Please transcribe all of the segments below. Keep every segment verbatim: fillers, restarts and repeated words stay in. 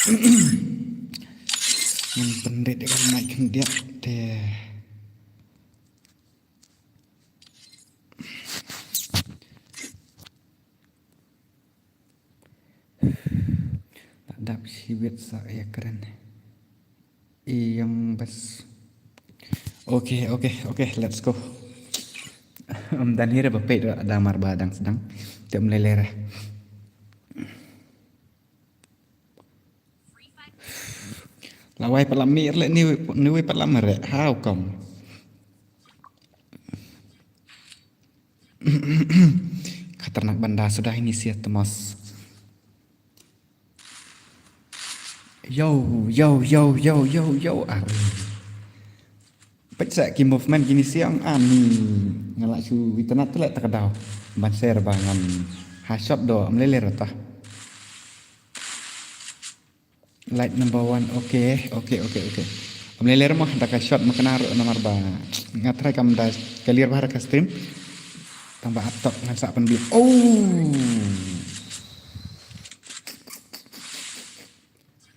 Ngan pynrit ïa ka mic khyndiat te. Dap shi bit sa ïa kren. Ïong bas. Okay, okay, okay, let's go. Ym don hi re ba peit ruh da mar ba dang sdang. Te ym lei lei re. La wai pat la mih re, ni wei, ni wei pat la mih re. How come? Khatarnak ban da suda ini sia Thomas. Yo, yo, yo, yo, yo, yo. Ar. Peit sa ki movement kine sia ong ani. Nga la shu internet te leh ta ka daw. Ban share ba ngan ha shot do, ym lei lei re ta. Light number one. Okay, okay, okay, okay. Ym lei lei re mo da ka shot ma kane ruh namar ba nga try kam da clear bha ha ka stream. Tang ba aptok ngan sa pynbiang. Oh.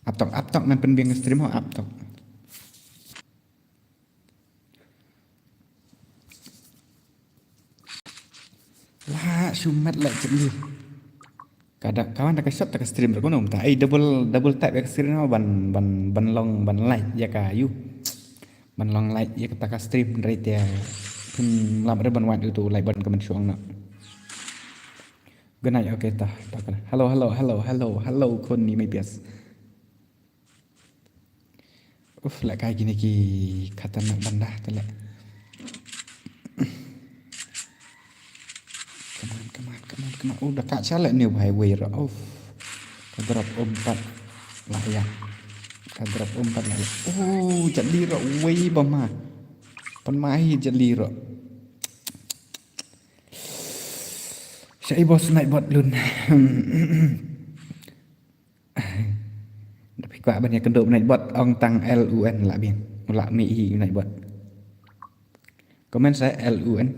Aptok, aptok ngan pynbiang stream ho aptok. La shu met la chem ni. Ka da, ka wan da ka shot da ka stream ruh kumno mynta. Ai double, double tap ïa ka screen ho ban, ban, ban long, ban like ïa ka ïu. Ban long like ïa kata ka stream hynrei te phim lap re ban wad ïa uto u like button ka mynshuwa noh. Good night, okay ta, ta ka. Hello, hello, hello, hello, hello, khun ni mai bias. Uf, lehkai kine ki khatarnak ban da te leh. Come on, come on, come on, come on. Oh, da ka sha leh ne wei wei ruh. Uf. Ka drop um pat la ïa. Ka drop um pat la ïa. Oh, jali ruh wei ba ma. Pan ma hi jali ruh. Sha i boss night bot lun. Da phi kwah ban ïa kynduh bnai bot ong tang L U N la biang. La mi hi bnai bot. Comment sa L U N.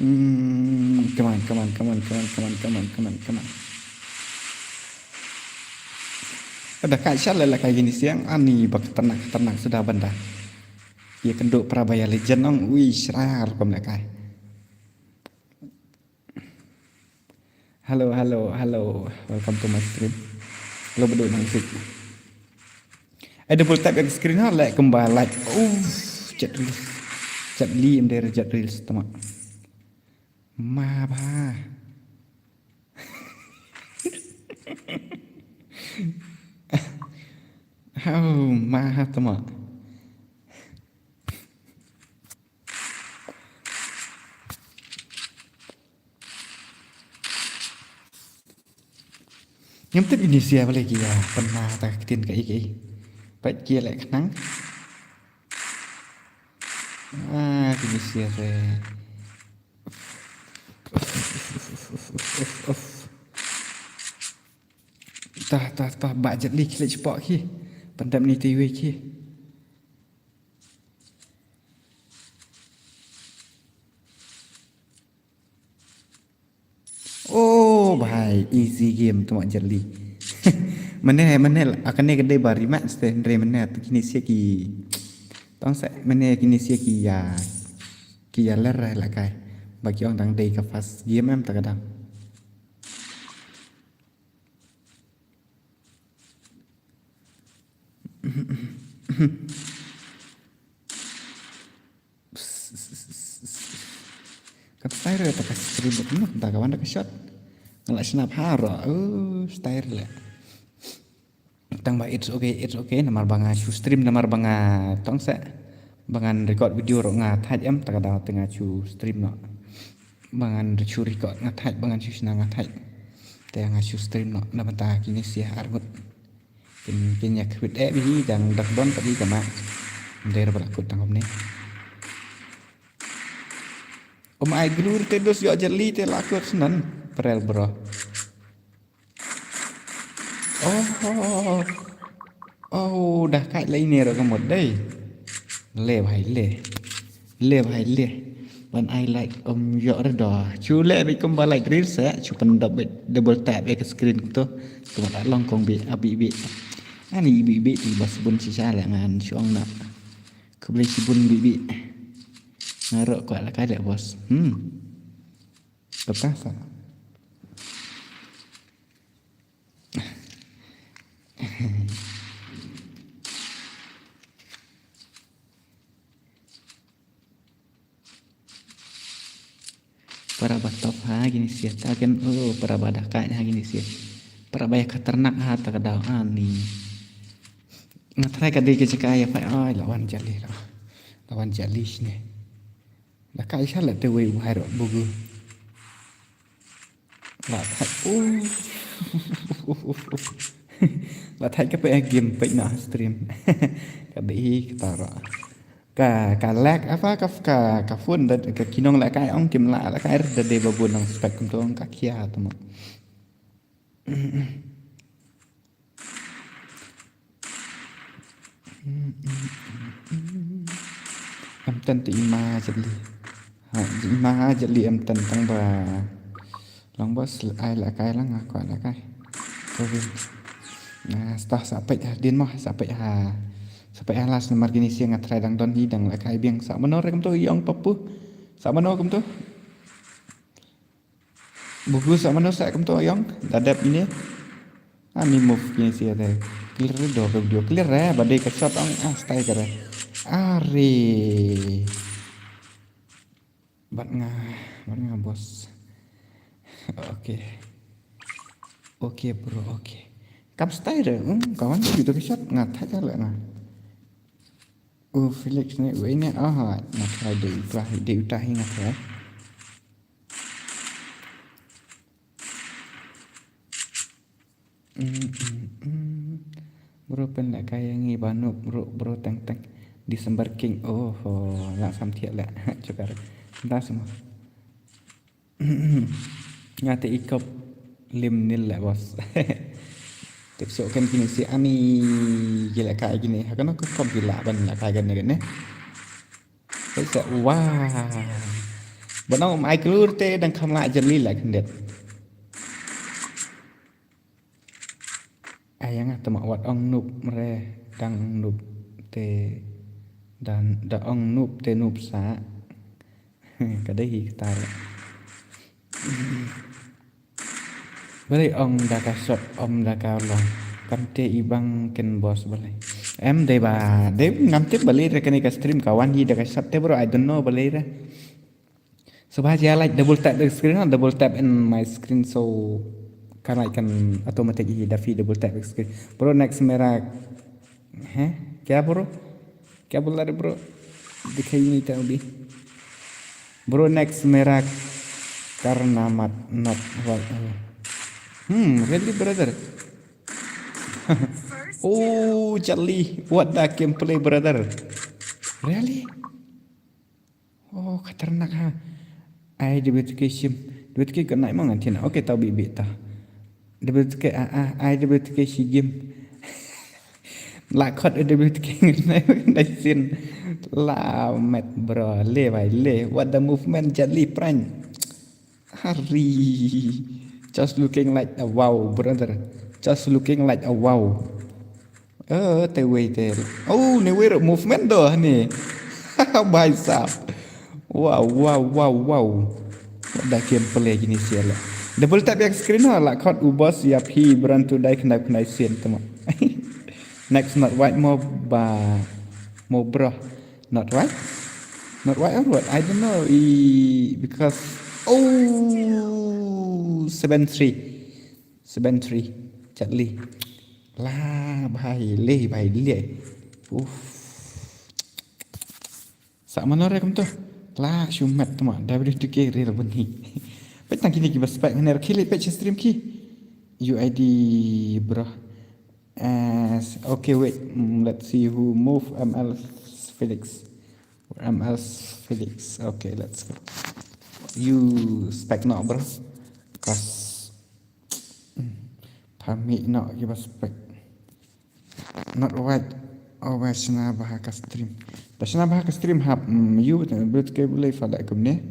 Hmm, come on, come on, come on. Pada ka sha leh lehkai kine sia ani ba khatarnak, khatarnak suda ban da. Ïa kynduh para ba ïa legend ong, ui, shrar kum lehkai. Hello, hello, hello. Welcome to my stream. Hello, Badu Nangsik. Eh, double tap ïa ka screen ha, like kumba like. Uff, jet reels. Jet li em der jet reels tama. Ma ba. How ma ha tama. Ngam tip ini sia balei ki ïa pynma ta ka ktien kaei kaei. Peit ki ïa leh khnang. Ah, ini sia re. Tah, tah, tah, ba jet li ki leh shapoh ki. Pyndep ni te iwei ki. Oh bhai, easy game tuma jali. Mane, mane, a kane ka dei ba rematch te, hynrei mane, te kine sia ki, tong se, mane kine sia ki ïa, ki ïa ler lehkai. Ba ki ong tang dei ka first game em ta ka dang. Kan style re ta ka stream bad noh, ta ka wan da ka shot. Nga la shna bha ro. Oh, style le. Tang ba it's okay, it's okay. Namar ba nga shu stream, namar ba nga tong se. Ba ngan record video ro nga thait em, ta ka daw te nga shu stream noh. Ba ngan shu record nga thait, ba ngan shu shna nga thait. Te nga shu stream noh, na bynta kine sia arngut. Kin, kin ïa khwit eh bhi dang dak don pat hi ka ma. Nder ba la kut tang kumne. Om ai glur te dos ïoh jali te la kut snan. Prel bro. Oh, oh, da kai lai ne ro ka mut dei. Le bhai le. Le bhai le. Ban ai like um yo re do. Chu le bit kumba like reels eh. Chu pan dab bit double tap eh ka screen tu. Tu mata long kong bi abi bi. Ani bi bi ti bas bun shisha le ngan chuang na. Khublei shibun bi bi. Nga ruh kwah lehkai leh boss. Hmm. Tep kasa. Para ba top ha kine sha ta ken, oh, para ba da kai ha kine sha. Para ba ïa khatarnak ha ta ka daw ani. Nga try ka dei ka jaka ïa phai, ai, la wan jali la. La wan jali shne. Da kai sha la te wei u hai ro bugu. La thait. Oh. La thait ka pe game pe na stream. Ka dei ka tara. Ka, ka lag apa ka, ka, ka phone da ka kinong lehkai ong kim lah lehkai da dei ba bun nang spek kumto ong ka khia tu mo. Em ten te ima jali. Ha, ima jali em ten tang ba. Long bos ai lehkai lang aku lehkai. Ko vin. Nah, stah sa peit ha din mo, sa peit ha. Sa peit ha last number kine sha nga try dang don hi dang lehkai biang sa mano re kumto ong papu. Sa mano kumto. Bugu sa mano sa kumto ong da dep ine. Ani move kine sha te. Clear do ka video clear eh ba dei ka shot ong ah style ka re. Are. Bat nga, bat nga boss. Okay. Okay bro, okay. Kam style re, um, kawan tu gitu ka shot nga thait le nga. Oh, Felix ne, wei ne, ah, nga thait dei uta, dei uta hi nga thait. Mm, mm, mm. Bro pen lehkai ïa ngi ba nup bro, bro teng teng. December King. Oh, oh, la sam thiah leh. Chukar. Nda semua. Nga te ikop lim nil leh bos. Tip so ken kini si ani gila kai gini. Hakano ko kom gila ban lehkai gini gini. Pesa wah. Banang um ai klur te dang kham lah jali lah khndet. Ai nga te ma wat ong nup re dang nup te dan da ong nup te nup sa. Ka dei hi kata. Balei ong da ka shot om da ka long. Kam te i bang ken boss balei. Em dei ba dei ngam tip balei re kane ka stream ka wan hi da ka shot te bro I don't know balei re. Sngewbha jia like double tap the screen ha double tap in my screen so ka like kan automatic hi da phi double tap the screen. Bro next mera Heh? Kya bro? Kya bola re bro? Dikhai nahi tha abhi. Bro next mera karna mat not what. Hmm, really brother? Oh, Charlie, what the gameplay brother? Really? Oh, khatarnak ha. Ai debit ke shim. Debit ke ka nai mangan thina. Okay, tau bi bi ta. Debit ke a a ai debit ke shi game. La khot debit ke nai nai sin. La met bro. Le bai le. What the movement jali prank. Hari. Just looking like a wow, brother. Just looking like a wow. Oh, te wei te. Oh, ne wei movement do ne. Bhai sahab. Wow, wow, wow, wow. What the gameplay kini sial. Double tap yak screen ha la khot u boss ya phi brand to die khnai khnai sien tama. Next not white mo ba mo bro. Not white? Not white or what? I don't know. I, because oh seven three. Seven three. Charlie. La bhai le bhai le. Uff. Sa mano re kumto. La shumat tama W two K real bun hi. Pet tang kini ki ba spike ngane khili pet stream ki. U I D bro. As okay wait. Mm, let's see who move M L Felix. M L Felix. Okay, let's go. You spike now bro. Cause Hmm. Ha mih noh ki ba spek. Not white. Oh, ba shna bha ka stream. Ba shna bha ka stream hap, mm, yu, but ke bule fa la kumne.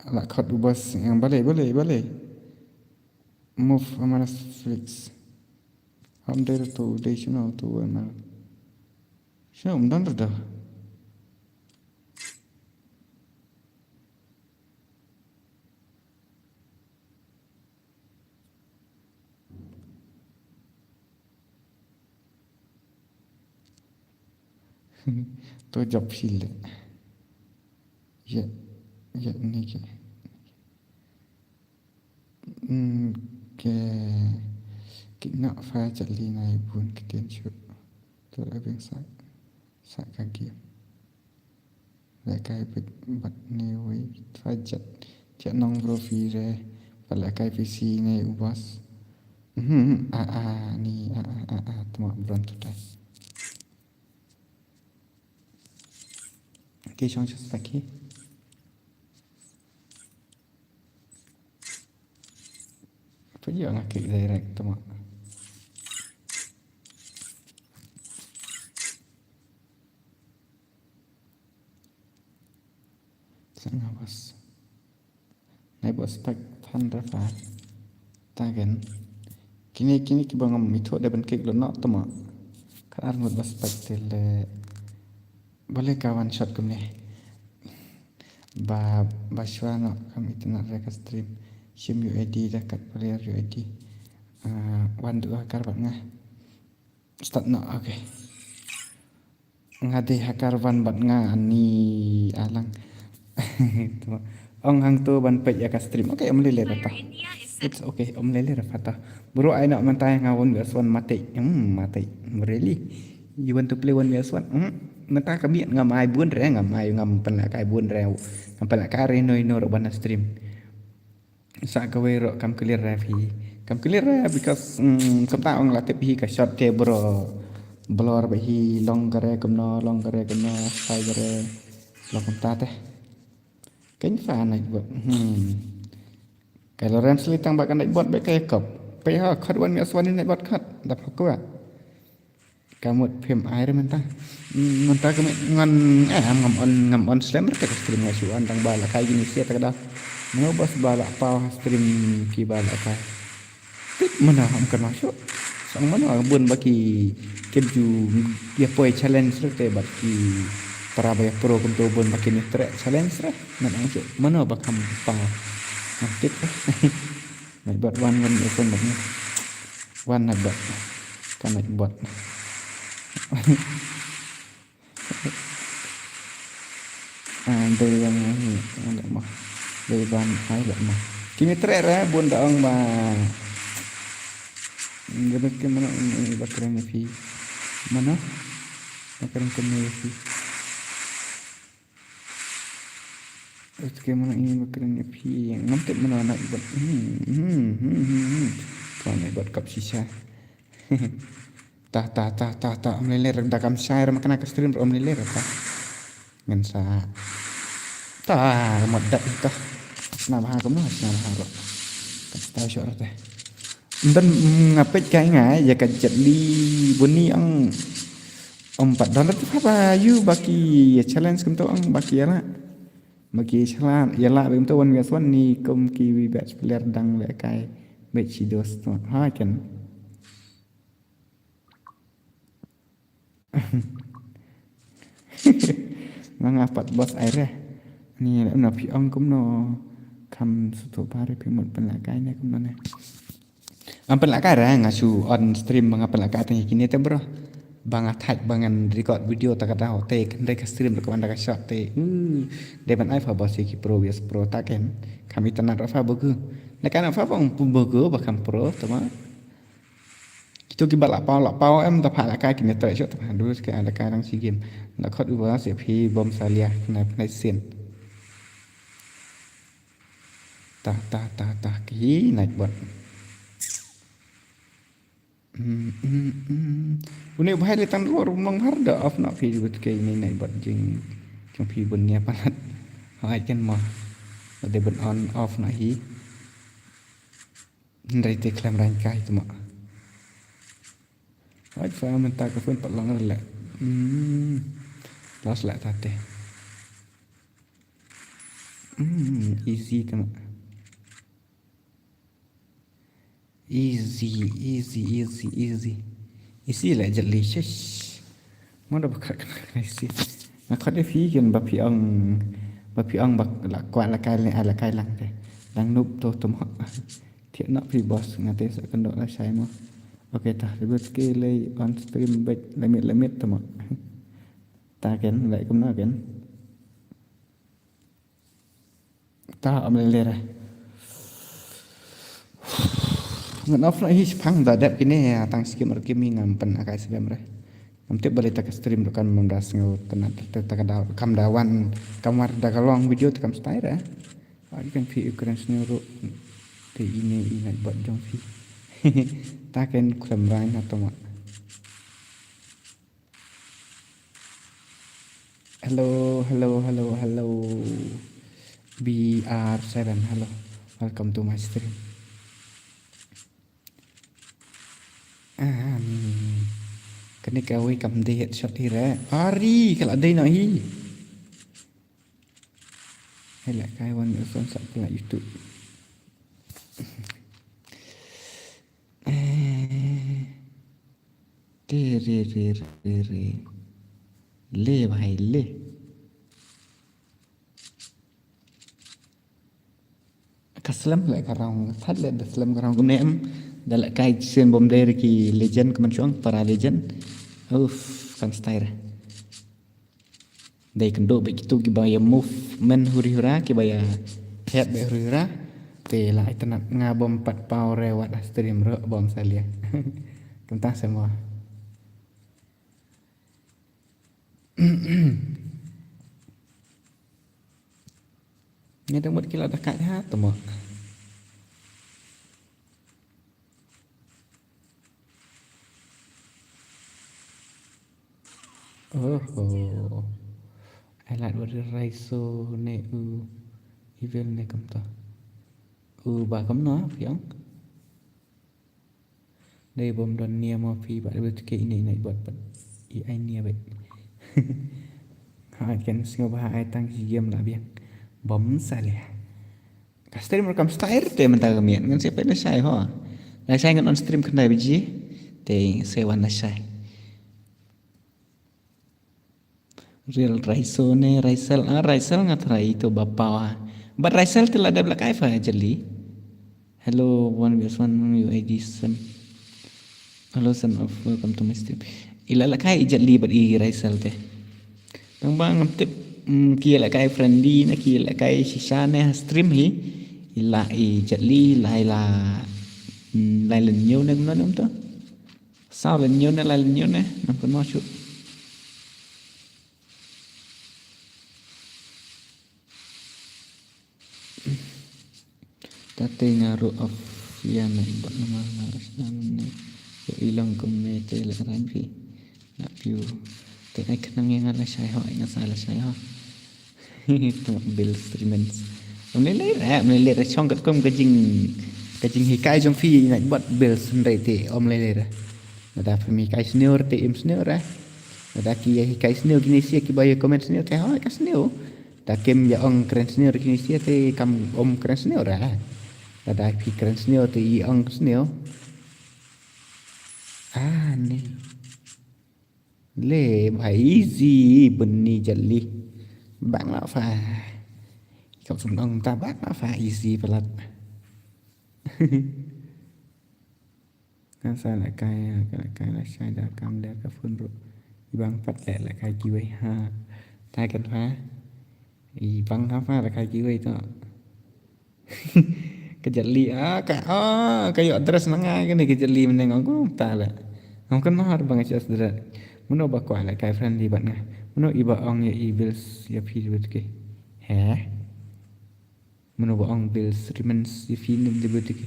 La khot u bas yang bale, bale, bale. Move amana flix. Ham der to de shno to amana. Shno um don da. To jop sile. Ya, ya ni ke. Hmm, ke. Ki nak fa jali nai bun ke tin shu. To abeng sa. Sa ka game. Lehkai bit bat ne wei fa jat. Jat nong bro fi re. Fa lehkai fi si ne u bas. Mhm, a a ni a a a a tuma bron tutai. Ki shong just like hi. Apa dia nga klik direct tuma. Sa nga bas. Nai bot spek than refa. Tagen. Kini, kini kiba ngam ithuh da ban klik lo nok tuma. Kan ar ngut bot spek te le. Bale ka one shot kumne. Ba, ba shwa nok kam internet re ka stream. Shim U I D da kat player U I D. Ah, wan du kar bat nga. Start noh, okay. Nga dei ha karavan bad nga ani alang. Ong hangto ban peit ïa ka stream. Okay, ym lei lei rata. It's okay, ym lei lei rata. Bro, ai noh mynta nga one versus one mate. Hmm, mate. Really? You want to play one versus one? Hmm. Mynta ka miet ngam ai bun re, ngam ai, ngam pynlehkai bun re. Ngam pynlehkai re ino ino ruh ban stream. Sa kawei ruh kam clear re phi. Kam clear re because, mm, kumta ong la tip hi ka shot te bro. Blur ba hi long kare kumno, long kare kumno, sai kare. Long kumta te. Kein fa Nightbot. Hmm. Kai lo rem sli tang ba ka Nightbot ba kai kop. Pe ha khot wan mi aswan Nightbot khot. Dap ha kwa. Ka mut phim ai re mynta. Hmm, mynta ka mut ngan, eh, ngam, ngam on, ngam on slem re ka stream nga shu on tang ba la kai gini sia ta ka da. Mano bas ba la paw ha stream ki ba la kai. Tip mano am kan masuk. Sang mano bun ba ki kip ju ïa poi challenge re te ba ki para ba ïa pro kumto bun ba ki ni tre challenge re. Ngan ang suk mano ba kam paw. Nah, tip. Nightbot wan wan ïa son ba ni. Wan Nightbot. Ka Nightbot. Ah, dei ban ai leh mo. Dei ban ai leh mo. Kine treh re bun da ong ba. Dei ban kren mano ong ba kren ïa phi. Mano? Ba kren kumne ïa phi. Terus kren mano ong ba kren ïa phi. Ngam tip mano Nightbot. Hmm, hmm, hmm, hmm, hmm. Ko Nightbot kap shisha. Tah, tah, tah, tah, tah, ym lei lei, da kam shai ra ma kane ka stream ruh ym lei lei ra tah. Ngan sa. Tah, mut dat ito. Shna bha kumno, shna bha ruh. Ka tah shok ra tah. Ym don, mm, nga peit kai nga ïa ka Jet Li bun ni ong. Ym pat don ra tah ba ïu ba ki ïa challenge kumto ong ba ki ïa lah. Ba ki ïa lah, ïa lah ba kumto wan ïa swan ni kum ki wi bad player dang lehkai. Bad shi dos to. Ha ken. Ma nga pat bos ai re. Ni na phi ong kumno kam sngewthuh ba re phi mut pynlehkai ne kumno ne. Ngam pynlehkai re nga shu on stream ba nga pynlehkai tang kine te bro. Ba nga thait ba ngan record video ta ka dau te kan dei ka stream ruh ka ban da ka shot te. Uh, dei ban ai fa bos ki pro yes pro ta ken. Kam internet ruh fa bogu. Na kan fa bong bogu ba kam pro tama. Kito ki ba la paw, la paw em da pha la kai kine treh shot da pha dus ke da kai rang si game. Da khot u ba se phi bom salia na na sin. Tah, tah, tah, tah, ki Nightbot. Hmm, hmm, hmm. Une u bhai le tang ruh rum long har da off na phi but ke ini Nightbot jing. Jong phi bun nia palat. Hai ken ma. Dei ban on off na hi. Hynrei te khlem rangkai tu ma. Ai, sa mynta ka phone pat long re leh. Hmm. Los leh ta te. Hmm, easy te ma. Easy, easy, easy, easy. Easy leh jylliew, shish. Mo da ba khat kane ka easy. Nga khot ïa phi kin ba phi ong, ba phi ong ba la kwah la kai leh, ah, la kai lang te. Dang noob to to mo. Thiah noh phi boss, nga te sa kynduh lashai mo. Okay ta, ribut ki lei on stream beit, limit limit to mo. Ta ken, leh kumno ken. Ta, ym lei lei re. Ngan off noh hi shaphang da dep kine, tang skim ar kimi ngam pyn akai skem re. Ngam tip balei ta ka stream ruh kan ym da sngew tynat, ta, ta ka da, kam da wan, kam war da ka long video te kam style re. Ai kan phi u kren sniew ruh. Te ine i Nightbot jong phi. Ta ken khlem rai na to ma. Hello, hello, hello, hello. B R seven, hello. Welcome to my stream. Ah, ni. Kane kawei kam dei headshot hi re. Ari, ka la dei noh hi. Hai leh kai wan u son sa pla YouTube. Eh. Te re re re re. Le bhai le. Ka slem leh ka rong, that leh da slem ka rong kumne em. Da leh kai sien bom dei re ki legend kumne shong, para legend. Uff, kan style. Dei kynduh bad kitu kiba ïa movement huri hura, kiba ïa hep bad huri hura. Te la ai tynat nga bom pat paw re wat ha stream ruh bom salia. Kumta semua. Nga dang mut ki la da kai ha to mo. Oho. Ai lad wat rai so ne u evil ne kumta. U ba kumno phi ong. Dei bom don nia mo phi ba dei ke ine ine bot pat. I ai nia bet. Ha ken sngew ba ai tang ki game la biang. Bom salia. Ka stream ruh kam style te mynta ka miet ngan sa peit lashai ho. Lashai ngan on stream khyndai baje. Te sa wan lashai. Real Raiso ne Raisel, ah, Raisel nga tharai ito ba paw. But Raisel te la dep la kai fa jylliew. Hello, one vs one U I D son. Hello, son of, welcome to my stream. I la la kai i jylliew bad i Raisel te. Tang ba ngam tip, mm, ki la kai friendly ne ki la kai shisha ne ha stream hi. I la i jylliew, la i la, mm, la i lynñiew ne kumno ne kumto. Saw lynñiew ne la lynñiew ne, ngam kynmaw shuh. Tate nga ruh off ïa Nightbot namar nga ruh sdang ne. Ïoh i long kum me te lehrain phi. Nga phi u. Te ai khnang ïa nga lashai ho, ai nga sa lashai ho. Tang Bills Remains. Ym lei lei re, ym lei lei re shong katkum ka jing, ka jinghikai jong phi Nightbot Bills hynrei te ym lei lei re. Lada phim hikai sniew te im sniew re. Lada ki ïa hikai sniew kine sia kiba ïa comment sniew te hoi ka sniew. Da kim ïa ong kren sniew re kine sia te kam ym kren sniew re. Lada phi kren sniew te i ong sniew. Ah, ni. Le bhai easy bynni jylliew. Bang la fa. Kam sum ong ta bang la fa easy palat. Kan sa la kai, ka la kai lashai da kam da ka phone ruh. I bang pat le la kai kiwei ha. Ta kan fa. I bang ha fa la kai kiwei to. Ka jylliew, ah, ka, ah, ka ïoh dress na nga kane ka jylliew mynne ngam kumta le. Ngam kynmaw ha ba nga shu dress. Mano ba kwah la kai friendly bad nga. Mano i ba ong ïa i Bills ïa phi bad ki. He? Mano ba ong Bills Remains ïa phi ne bad ki.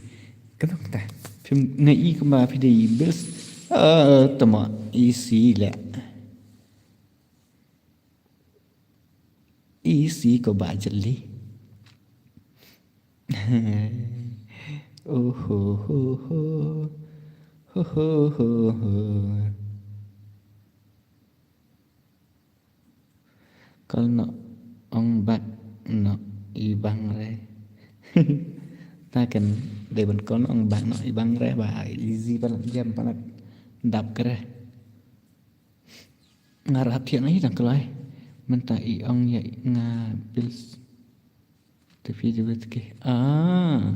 Kano kata? Phim nga i kumba phi dei Bills. Ah, tama isi le. Isi ko ba jylliew. Oh ho ho ho. Ho ho ho ho. Kol noh ong bak noh i bang re. Ta kan dei ban kol noh ong bak noh i bang re ba easy palat, jem palat, dap kre. Nga rap thiah na hi dang kloi. Mynta i ong ïa nga bills. Te phi dei bad ke. Ah.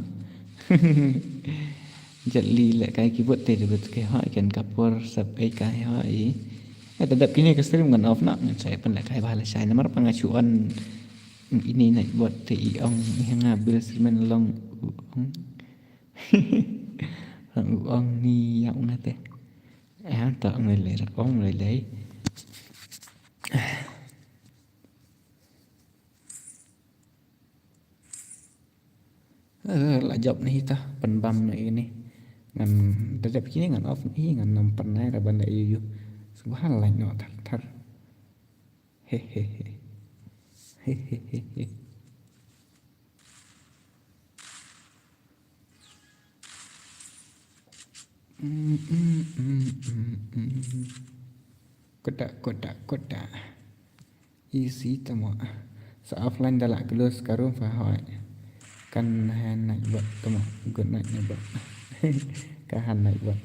Jet li leh kai keyboard te dei bad ke hoi ken ka por sap ei kai hoi. Eh, ta dep kine ka stream ngan off noh, ngan sa pynleh kai ba lashai namar pa nga shu on ine nightbot te i ong ïa nga bills men long u ong. Long u ong ni ïa nga te. Eh, ta ong lei lei, ong lei lei. Eh, la jop na hi ta, pynbam na ini. Ngan da dep kine ngan off na hi, ngan nym pynai ra ban da ïu ïu. Subhan lait noh thar thar. He he he. He he he he. Mm, mm, mm, mm, mm. Koda, koda, koda. Easy tamo. Sa offline da la close ka room fa hoi. Kan ha nightbot tamo. Good night nightbot. Ka ha nightbot.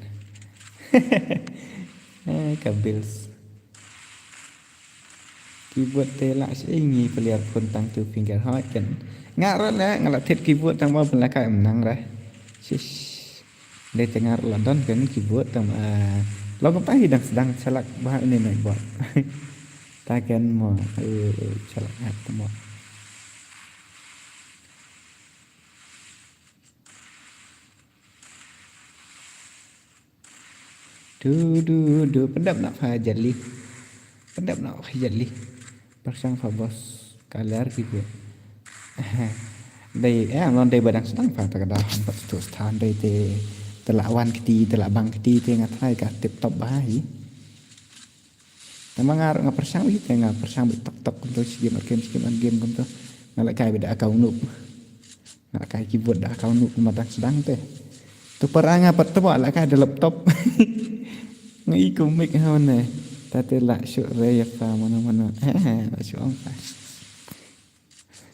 Eh, ka bills. Keyboard te lah shisha ngi player phone tang two finger hoi kan. Nga ruh lah nga lah thied keyboard tang ba pynlehkai ym nang re. Shish. Dei te nga ruh lah don kan keyboard tang, ah, long kumta hi dang sdang shalak ba ine nightbot. Ta kan mo, eh, shalak ngat mo. Du, du, du, pyndep noh pha jali. Pyndep noh pha jali. Pyrshang pha bos ka ler ki phi. Dei, eh, amlong dei ba dang sdang pha ta ka daw han pat tu sthan dei te, te la wan kti, te la bang kti te nga tharai ka tip top bha hi. Tang ba nga ruh nga pyrshang beit te nga pyrshang beit tok tok kumto shi game ar game shi game ar game kumto. Nga lehkai beit da account noob. Nga lehkai keyboard da account noob kumba dang sdang te. To para nga pat to ba lehkai da laptop. Nga i kumik ha ne. Ta te lah shu re ïa pha mano mano. Eh, eh, lah shu ong pha.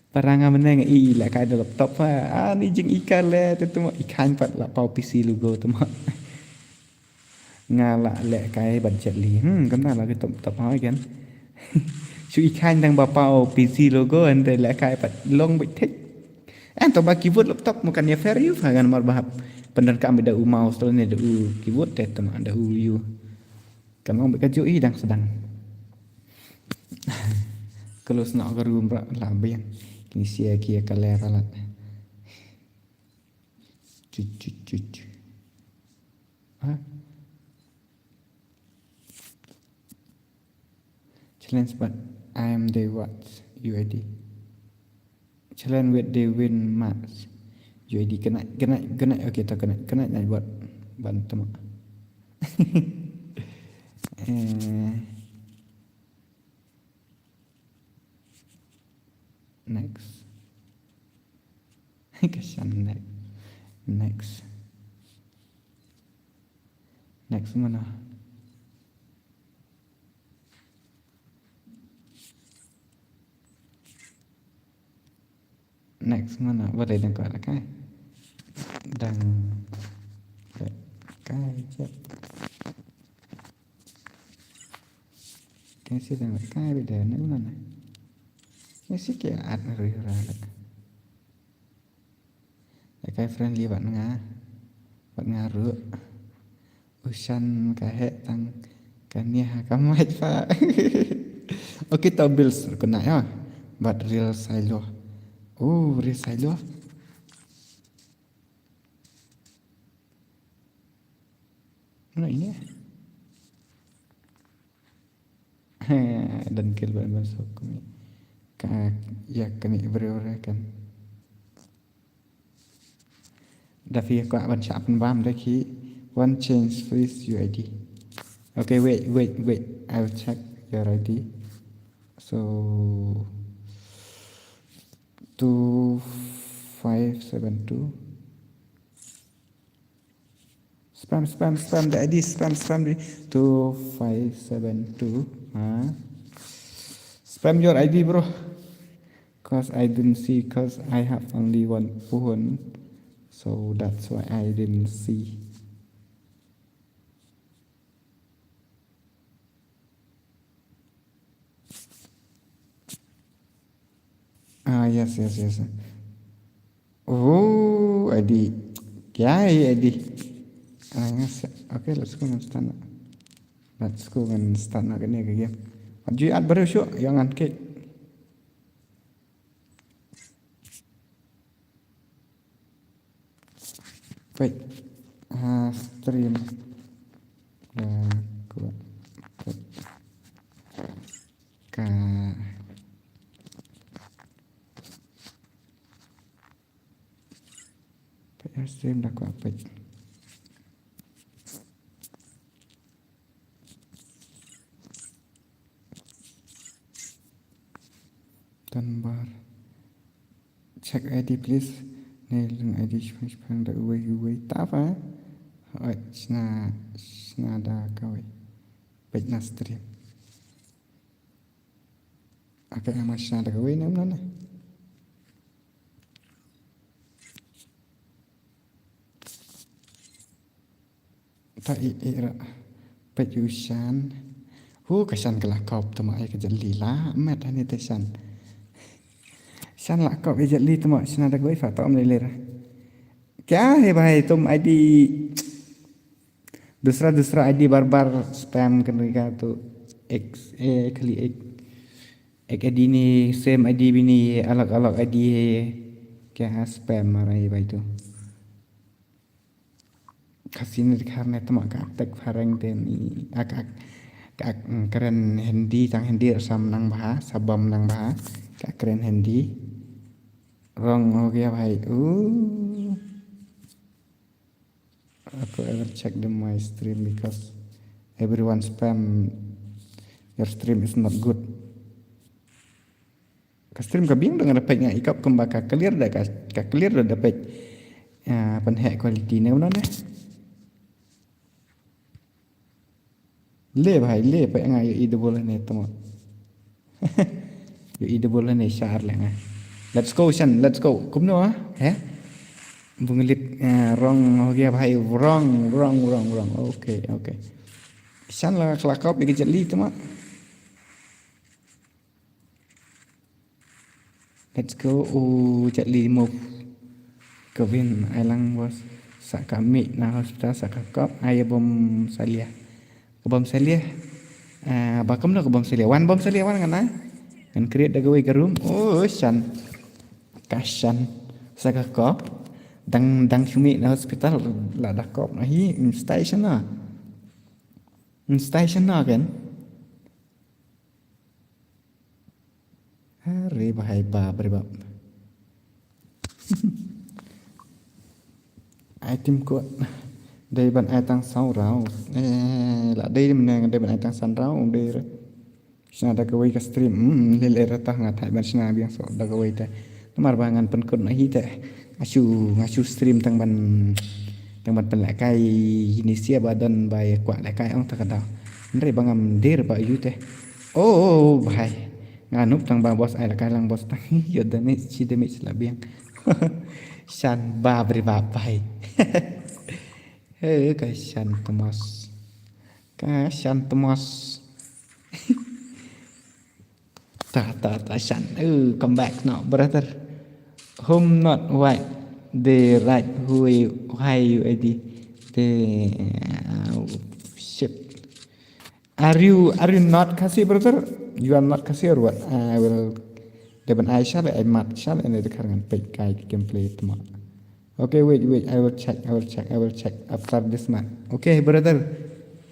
Para nga mynne nga i lehkai da laptop pha. Ah, ni jing i ka le te to mo i khan pat la paw P C logo to mo. Nga la lehkai bad jet li. Hmm, kumta la ki top top ha ken. Shu i khan dang ba paw P C logo hynrei lehkai pat long beit thik. An to ba keyboard laptop mo kan ïa fair ïa pha kan mar ba hap pyndonkam da u mouse to ne da u keyboard te tama da u ïu. Kan long beit ka ju i dang sdang. Close noh ka room ra la biang. Kini sia ki ka le palat. Chuch, chuch, chuch. Ha? Challenge but I am the what? U I D. Challenge with the win match. U I D kena, kena, kena, okay, to kena, kena na buat ban tama. Eh. Next. Ka shan next. Next. Next mana? Next mana? Ba dei dang kwah lehkai. Dang lehkai jep. Kan shi dang lehkai beit da na u na na. Kan shi ki at na rui ra leh. Lehkai friendly bad nga. Bad nga ruh. U shan ka heh tang ka nia ha ka mic pha. Okay, to bills kena ïa. Bad reel sailo. Oh, reel sailo. Mana ini? Don kil ban ban sok kami. Ka ïa kani briew re kan. Da phi kwah ban shah pynbam da ki wan change freeze U I D. Okay, wait, wait, wait. I'll check your I D. So two five seven two. Spam, spam, spam the I D, spam, spam the two five seven two. Ha? Spam your I D, bro. Cause I didn't see, cause I have only one phone. So that's why I didn't see. Ah, yes, yes, yes. Oh, I D. Kya hai I D? Ah, yes. Okay, let's go and start. Let's go and start na kane ka game. Wat ju add briew shuh, ïa ngan kick. Peit. Ah, stream. Ah, ku. Peit. Ka. Peit, ah, stream da kwah peit. Dunbar. Check I D, please. Ne lung I D shipang shipang da uwei uwei. Tapa. Hoi, shna, shna da kawei. Peit na stream. Okay, ama shna da kawei ne mna ne. Ta i i ra. Peit u Shan. Hu ka Shan ka la kop tama ai ka jali la. Met hani te Shan. Shan la kop i jali tama shna da kawei fa tom le le ra. Kya hai bhai tum I D. Dusra dusra I D bar bar spam kan rika tu ek eh khali ek ek I D ni same I D bini alag alag I D hai kya spam marai bai tu. Khasi ni dikhar ne tama ka tek phareng te ni ak ak ak kren Hindi tang Hindi sam nang bha sabam nang bha ka kren Hindi. Wrong ho gaya bhai. Uh. Aku ever check the my stream because everyone spam your stream is not good. Ka stream ka bing dang da peit nga ikap kumba ka clear da ka clear da peit. Pen high quality ne mano ne. Le bhai le peit nga ïohi double ne tama. Ïohi double ne shar le nga. Let's go Shan, let's go. Kumno ah? He? Bunglit wrong ho gaya bhai wrong wrong wrong wrong. Okay okay. Shan la la kop ïa ka jali tama. Let's go. Oh, jali move. Kevin ai lang bos. Sa ka mih na hospital sa ka kop ai bom salia. Ka bom salia. Ah, ba kumno ka bom salia. Wan bom salia wan ngana. Ngan create da kawei ka room. Oh, Shan. Ka Shan. Sa ka kop. Dang dang shu mih na hospital la da kop na hi station na. Station na kan. Are bhai bap re bap. Ai tim ko dei ban ai tang saw raw. Eh, la dei mne dei ban ai tang san raw dei re. Shna da kawei ka stream. Hmm, le le rata nga thai ban shna biang so da kawei te. Namar ba ngan pynkut na hi te. Nga shu nga shu stream tang ban tang ban pynlehkai hi ni sia ba don ba ïa kwah lehkai ong ta ka daw. Hynrei ba ngam der ba yu te. Oh, oh, oh, bhai. Nga nup tang ba bos ai lehkai lang bos tang. Yo damage chi damage la biang. Shan ba bri ba bhai. He ka Shan Thomas. Ka Shan Thomas. Ta ta ta Shan. Uh, come back now, brother. Home not white. The right who why you edi. The uh, shit. Are you are you not Khasi, brother? You are not Khasi or what? I will. Deben ai shall I mat shall I the kar ngan pek kai gameplay tama. Okay, wait, wait. I will check. I will check. I will check after this match. Okay, brother.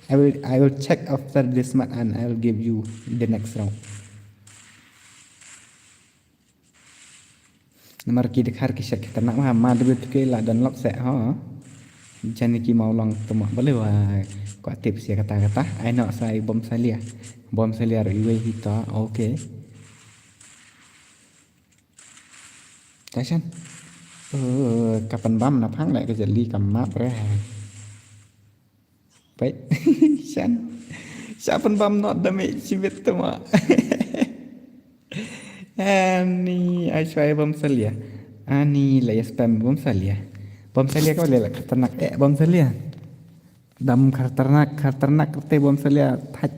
I will. I will check after this match and I will give you the next round. Namar ki dkhar ki sek kita nak ma ma debe tu ke la dan lok se ha. Jani ki mau long tuma bale wa ko tip sia kata kata. Ai no sai bom salia. Bom salia ro iwe hita. Okay. Tashan. Eh, kapan bam na phang lek ke jeli kam map re. Peit. Shan. Sha pynbam not da mih shibit tama. Ani, ai shwa bom salia. Ani la ya spam bom salia. Bom salia ka le la khatarnak eh bom salia. Dam khatarnak, khatarnak te bom salia thaj.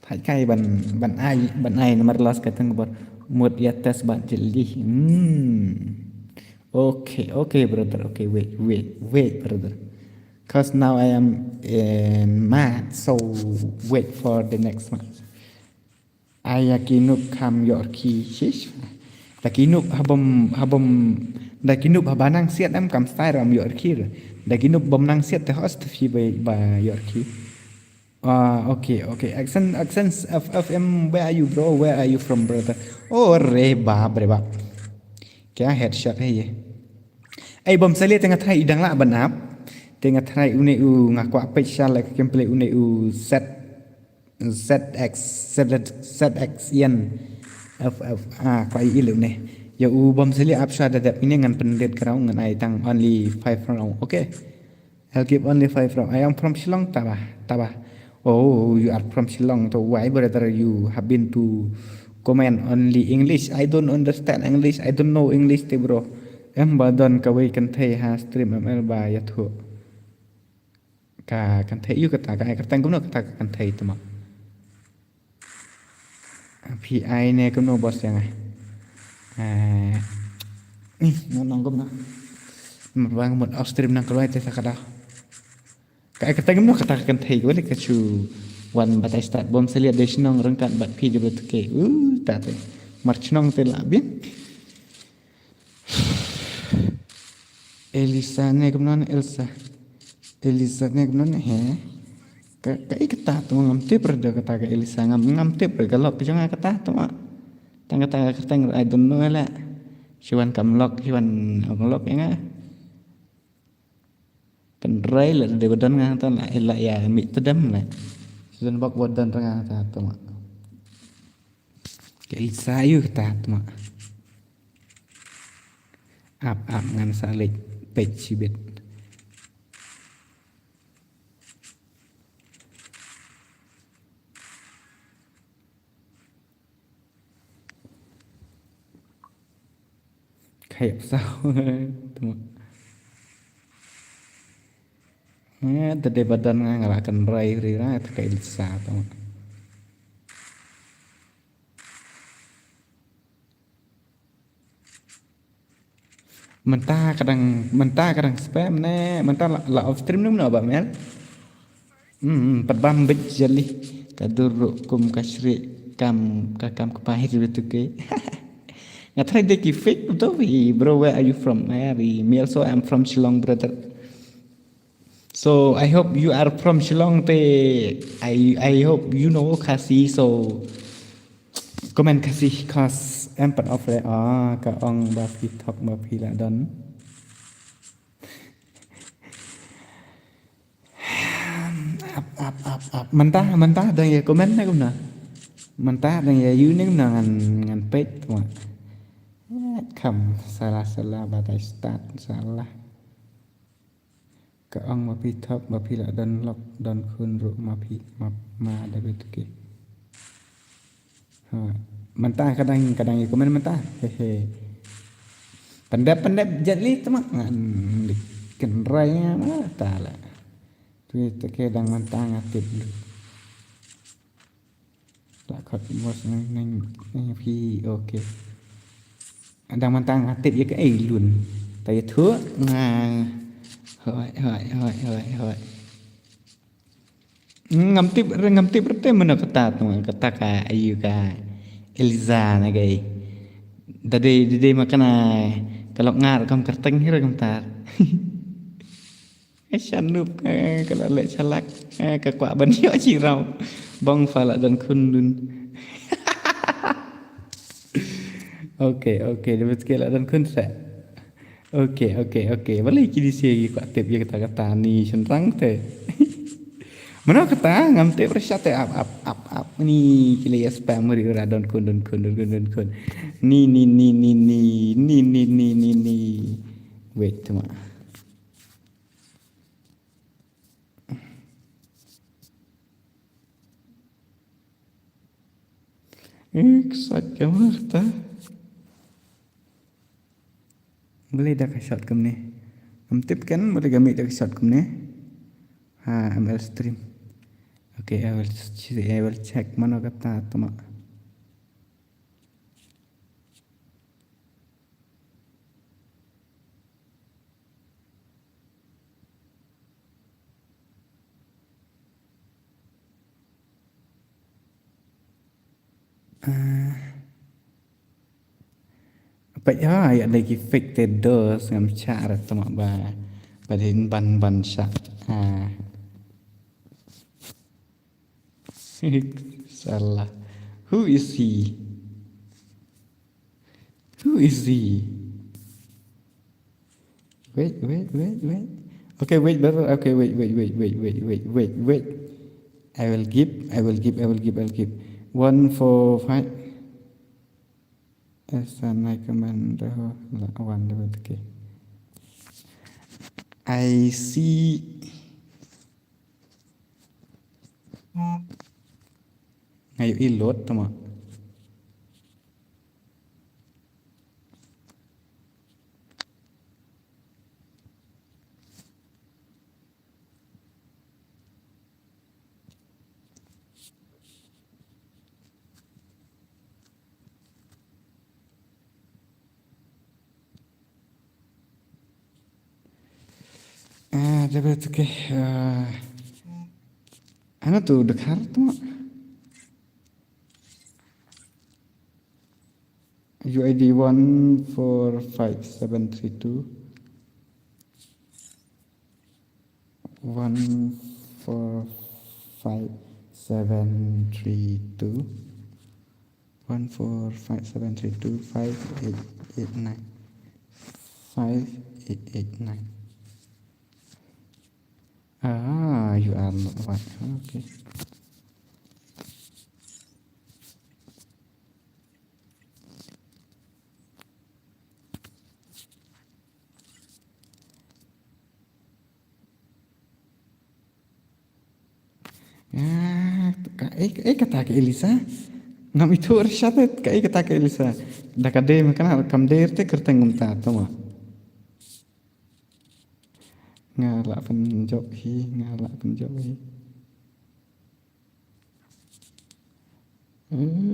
Thaj kai ban, ban ai, ban ai namar las ka tang bor. Mut ya test ban jeli. Hmm. Okay, okay, brother. Okay, wait, wait, wait, brother. Cause now I am in math, so wait for the next math. Aya ki nup kam yor ki shish. Da ki nup habom, habom, da ki nup haba nang siat em kam stai ram yor ki. Da ki nup bom nang siat te host fi ba, ba yor ki. Ah, okay, okay. Accent, accent of, of em, where are you, bro? Where are you from, brother? Oh, rebab, rebab. Kya headshot hai ye? Ai bom salia te nga try i dang lah ban ap. Te nga try une u nga kwah page sha la ka gameplay une u set Z X, Z X, Z X yen. F F, ah, kwah i ilu ne. Ya u bom salia ap sha da dep ine ngan pendit kerau ngan ai tang only five round. Okay. I'll give only five round. I am from Shillong, Taba, Taba. Oh, you are from Shillong. So why, brother, you have been to comment only English? I don't understand English. I don't know English, te bro. Em ba don kawei kynthei ha stream M L ba ya thu. Ka kynthei yu kata ka ai kyrteng kumno kata ka kynthei tu ma. Phi ai ne kumno bos yang ah. Eh, ni nong nong kumno. Mabang mut off stream nang keluar te sa kada. Ka ai kyrteng kumno kata ka kynthei ko le ka chu wan batai start bom salia de shnong rengkat bat phi jebet ke. Uh, ta te. Mar shnong te la bin. Elisa ne kumno ne Elsa. Elisa ne kumno ne he. Ka, ka i kata tu ngam tip re da kata ka Elisa ngam, ngam tip re ka lok jong nga kata tu ma. Tang kata ka kyrteng I don't know la. Shiwan kam lok, shiwan ong lok ya nga. Kan rai la de badan nga ta la, la ya mi tedam la. Shiwan bok badan nga ta tu ma. Ka Elisa yu kata tu ma. Ap, ap ngan sa leit peit shibit. Khayak saw. Tuma. Eh, tadi badan nga ngalak kan rai ri ra, ta ka Elisa tuma. Mynta ka dang, mynta ka dang spam ne, mynta la, la off stream ne mno ba mel. Hmm, pat bam bit jali. Ka dur kum ka shri kam, ka kam ka pahir betu ke. Nga try de ki fake tu, bro, where are you from? Eh, me also, I'm from Shillong, brother. So I hope you are from Shillong te. I, I hope you know Khasi, so comment Khasi, cause em pat off re. Ah, ka ong ba phi thok ba phi la don. Ap, ap, ap, ap. Mynta, mynta dang ya comment ne kumno. Mynta dang ya yu ne kumno ngan, ngan peit tu. Kam salah, salah batai start salah. Ka ong ma phi thok, ma phi la don lok, don khun ruh ma phi, ma, ma da bit ke. Ha, mynta ka dang, ka dang ïa comment mynta. He, he. Pyndep, pyndep jali tma ngan dik kynrai ma ta la. Tu te ke dang mynta nga tip lu. La khot mos nang, nang, nang phi, okay. Dang mynta nga tip ïa kaei lun. Ta ïathuh nga. Hoi, hoi, hoi, hoi, hoi. Ngam tip re, ngam tip re te mano kata tu, kata ka ayu ka Eliza na kaei. Da dei, da dei ma kane ka lok ngar kam kyrteng hi re kam tar. Eh, sha nup, eh, ka la leh shalak, eh, ka kwah ban ïoh shi raw. Bong pha la don khun dun. Okay, okay, da bit ke la don khun sa. Okay, okay, okay. Balei ki dei shi ki kwah tip ïa kata kata ni shynrang te. Mano kata ngam tip re sha te ap, ap, ap, ap. Ni ki la ïa spam ri ra don khun, don khun, don khun, don khun. Ni, ni, ni, ni, ni. Wait, tuma. Eh, ksat ka mata. Balei da ka shot kumne? Ngam tip ken balei ka mih da ka shot kumne. Ha, M L stream. Okay, I will ch-, I will check mano kata tama. Ah. Peit ha, ïa dei ki fake te dos ngam shah re tama ba. Ba dei ban ban shah. Ah. Salah. Who is he? Who is he? Wait, wait, wait, wait. Okay, wait, brother. Okay, wait, wait, wait, wait, wait, wait, wait, wait. I will give, I will give, I will give, I will give. One for five. As an I command the whole one the okay. I see. Nga ïohi load tama. Ah, da ba tu ke. Ah, ana tu dekar tu. U I D one four five seven three two. One four five seven three two. One four five seven three two five eight eight nine. Five eight eight nine. Ah, you are not right. Okay. Ah, ka, eh, eh, kata ka Elisa. Ngam ithuh rashad, eh, ka, eh, kata ka Elisa. Da ka dei me kana kam dei te kyrteng kumta, tama. Nga lah pynjop hi, nga lah pynjop hi.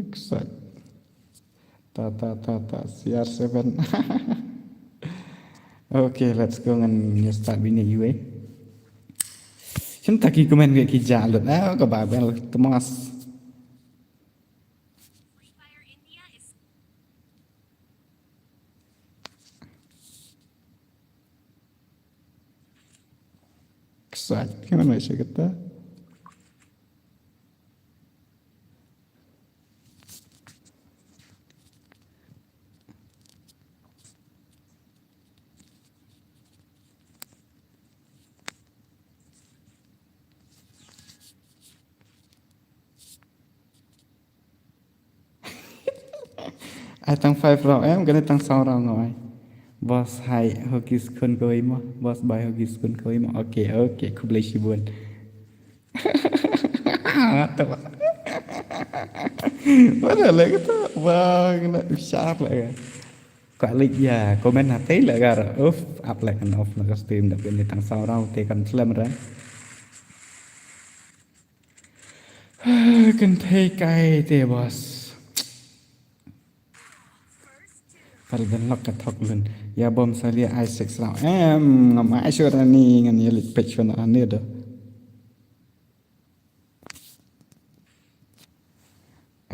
Excited. Ta, ta, ta, ta, C R seven. Okay, let's go ngan ïa start bini U A. Shim ta ki comment ki, ki ja lut. Ah, ka ba bel, Thomas. Excited, kena mai sa kata. Ai tang five round em, kane tang saw round nga ai. Boss hai hoki skun kawei mo, boss bai hoki skun kawei mo. Okay, okay, khublei shibun. Mana lagi tu? Bang, nak besar lagi. Ka leit ïa comment ha tei la gar. Uf, ap leh kan off na ka stream da pynni tang saw round te kan slem re. Kan thei kai te boss. Pal ben lok ka thok lun. Ïa bom sa lia ai six round. Em, ngam ai sure ani ngan ïa leit peit shuwa na ani do.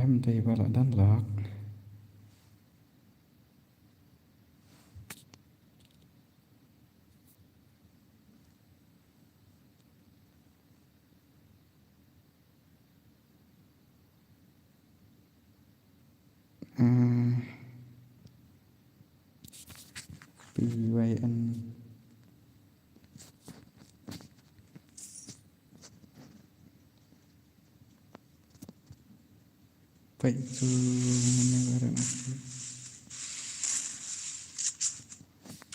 Em dei ba la dang lok. Ah, P Y N. Peit tu,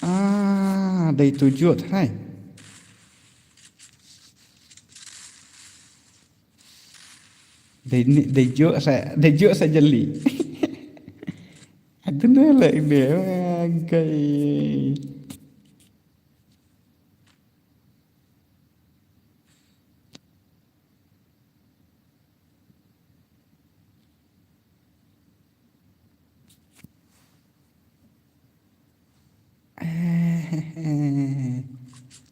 ah, dei tu jut hai. Dei ni, dei jut sa, dei jut sa jeli. Aduh, ne leh ne. Kai.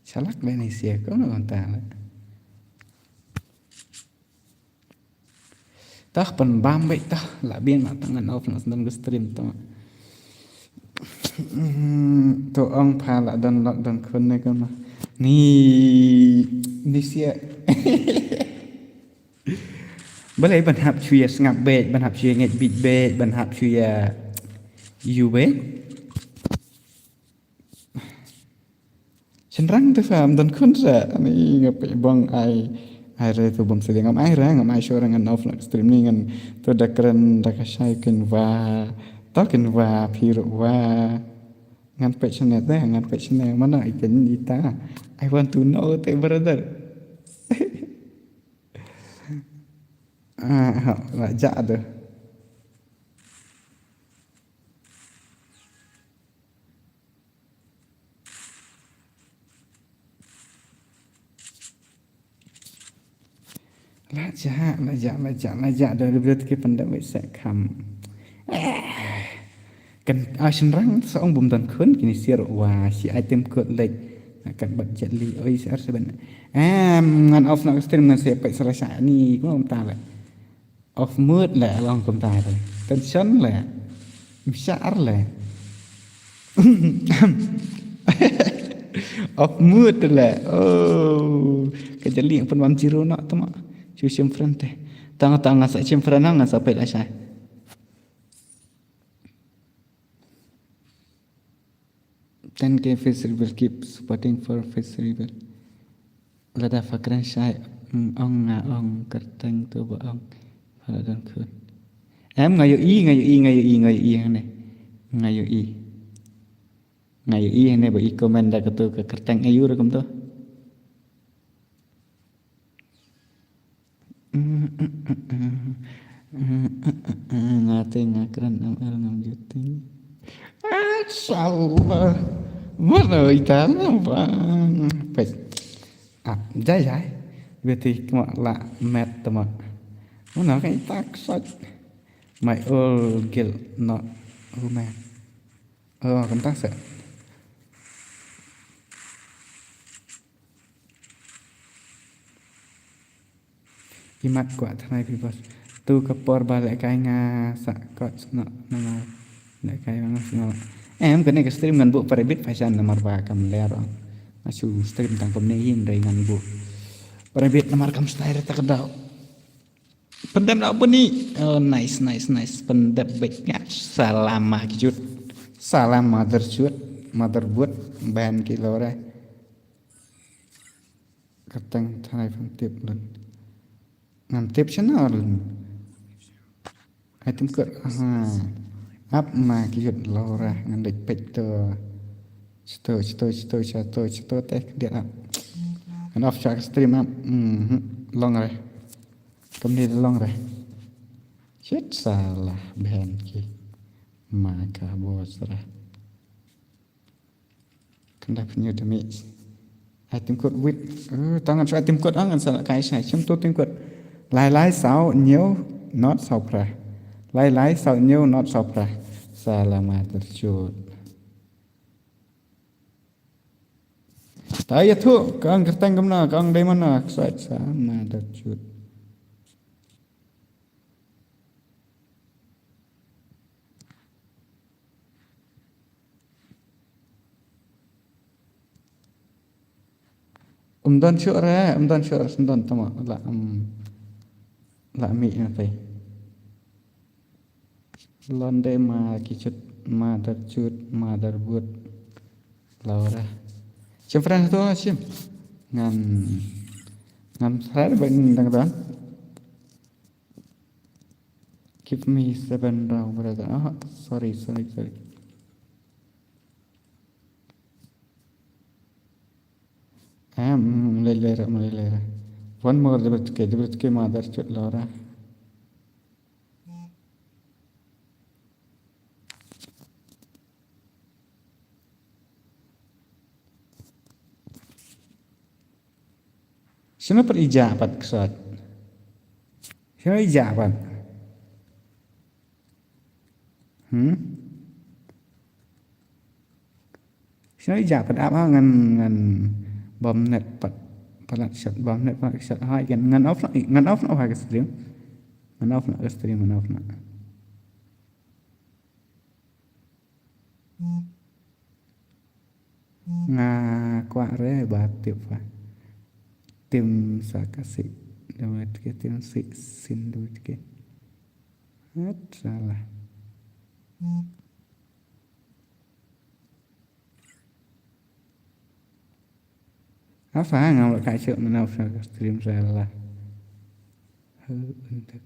Shalak bani sia ko na konta la. Tah pynbam beit tah, la biang la tang ngan off na sendal ka stream tah. Hmm, to ong pha la don lok don khun ne kano. Ni, ni sia. Balei ban hap shu ïa sngap beit, ban hap shu ïa ngeit beit beit, ban hap shu ïa ïu beit. Shynrang te sa, ym don khun sa. Ani nga peit bong ai. Ai re tu bom sili ngam ai re, ngam ai shuh re ngan off na stream ni ngan tu da kren da ka shai kin wa. To kin wa phi ruh wa. Ngan peit shane te, ngan peit shane mana i kin ita. I want to know te brother. Ah, ha, la ja de. La ja, la ja, la ja, la ja, da da da ki pyndep wei se kham. Eh. Kan, ah, shynrang sa ong bym don khun, kini sir wa shi item code lek. Kat bad jet li, oi, sir seven. Em, ngan off na stream ngan se pek salah sha ni, kumta le. Off mood le, long kumta le. Tension le. Mshar le. Off mood le. Oh. Ka jali pun mam zero nak tu mak. Shu shim friend te. Tang tang ngan sa shim friend ngan sa pek la shai. Ten K face reveal, keep supporting for face reveal. Lada pha kren shai, mm, ong nga ong kyrteng tu ba ong. Pha la don khun. Em nga ïohi, nga ïohi, nga ïohi, nga ïohi hangne. Nga ïohi. Nga ïohi hangne ba i comment da katu ka kyrteng aïu rukom tu. Nga te nga kren M L ngam juti. Inshallah. Mana ita na bang. Pes. Ah, jai jai. Beti kema la met tema. Mana ka ita ksat. My old girl not woman. Oh, kentang se. Imat kwah thnai phi bos. Tu ka por ba lehkai nga sa kot snoh namar lehkai ba nga snoh. Em, kane ka stream ngan buh private fashion namar ba kam ler ong. Nga shu stream tang kumne hynrei ngan buh private namar kam style ta ka daw. Pyndep na bani. Oh, nice, nice, nice. Pyndep beit nga. Salam ma ki jut. Salam mother jut. Mother boot. Ban ki lore. Kyrteng tharai phan tip lun. Ngan tip shano lun. Item code. Aha. Ap ma ki jut lore. Ngan dei peit to. Chito, chito, chito, chito, chito teh dia ap. Ngan off shah stream ap. Mhm. Long re. Kumne long re. Shit salah ban ki. Ma ka bos re. Kanda pynïoh da mi. Item code wit. Eh, tang ngan shu item code ang ngan sa kai shai. Shim tu item code. Lai lai saw hynñiew not saw phra. Lai lai saw hynñiew not saw phra. Salah ma ter chut. Ta ïathuh, ka ong kyrteng kumno, ka ong dei mano, ka sait sa, ma ter chut. Um don shuh re, um don shuh re, sndon tama, la, um, la mih na tai. Lon de ma ki chut, mother chut, mother boot. Laura. Shim friend tu, shim. Ngan, ngan friend ba ngan dang dan. Give me seven round, brother. Oh, sorry, sorry, sorry. Em, lelera, lelera. One more, debret ke, debret ke, mother chut, Laura. Shano pat i jah pat ksot? Shano i jah pat? Hmm? Shano i jah pat ap ha ngan, ngan bam net pat palat shot, bam net palat shot ha ngan, ngan off na, ngan off na ha ka stream. Ngan off na ka stream, ngan off na. Nga kwah re ba tip ha tim sa ka si David ke, tim si sin David ke. Hat salah. Apa nga buat kacau menau sa ka stream salah. He, untuk